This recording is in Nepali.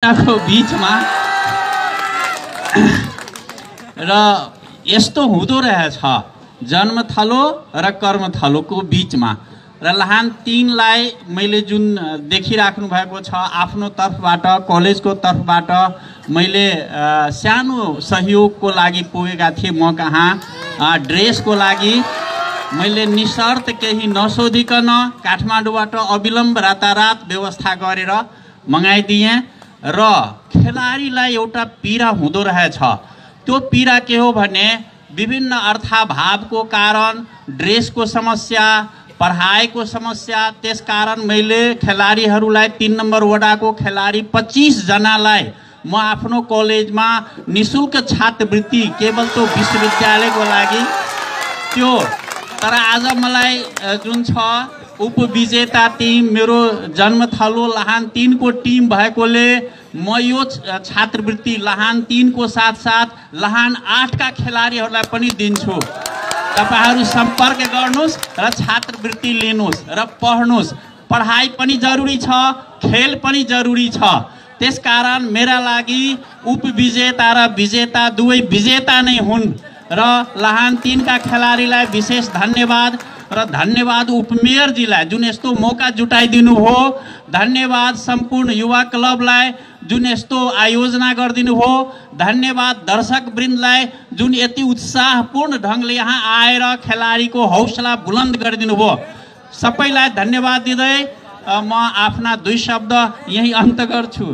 को बीचमा र यस्तो हुँदो रहेछ जन्मथलो र कर्मथलोको बीचमा र लहान तीनलाई मैले जुन देखिराख्नु भएको छ आफ्नो तर्फबाट कलेजको तर्फबाट मैले सानो सहयोगको लागि पुगेका थिए म कहाँ ड्रेसको लागि मैले निशर्त केही नसोधिकन काठमाडौँबाट अविलम्ब रातारात व्यवस्था गरेर मगाइदिएँ र खेलाडीलाई एउटा पीडा हुँदो रहेछ। त्यो पीडा के हो भने विभिन्न अर्थाभावको कारण ड्रेसको समस्या पढाइको समस्या त्यसकारण मैले खेलाडीहरूलाई 3 नम्बर वडाको खेलाडी 25 जनालाई म आफ्नो कलेजमा निशुल्क छात्रवृत्ति केवल त्यो विश्वविद्यालयको लागि त्यो तर आज मलाई जुन छ उपविजेता टिम मेरो जन्मथलो लहान 3 को टिम भएकोले म यो छात्रवृत्ति लहान 3 को साथ लहान 8 का खेलाडीहरूलाई पनि दिन्छु। तपाईहरु सम्पर्क गर्नुस् र छात्रवृत्ति लिनुस् र पढ्नुस्। पढाइ पनि जरुरी छ, खेल पनि जरुरी छ। त्यसकारण मेरा लागि उपविजेता र विजेता दुवै विजेता नै हुन् र लहान 3 का खेलाडीलाई विशेष धन्यवाद र धन्यवाद उपमेयरजीलाई जुन यस्तो मौका जुटाइदिनु हो। धन्यवाद सम्पूर्ण युवा क्लबलाई जुन यस्तो आयोजना गरिदिनु हो। धन्यवाद दर्शक वृन्दलाई जुन यति उत्साहपूर्ण ढंगले यहाँ आएर खेलाडीको हौसला बुलन्द गरिदिनु हो। सबैलाई धन्यवाद दिँदै म आफ्ना 2 शब्द यही अन्त गर्छु।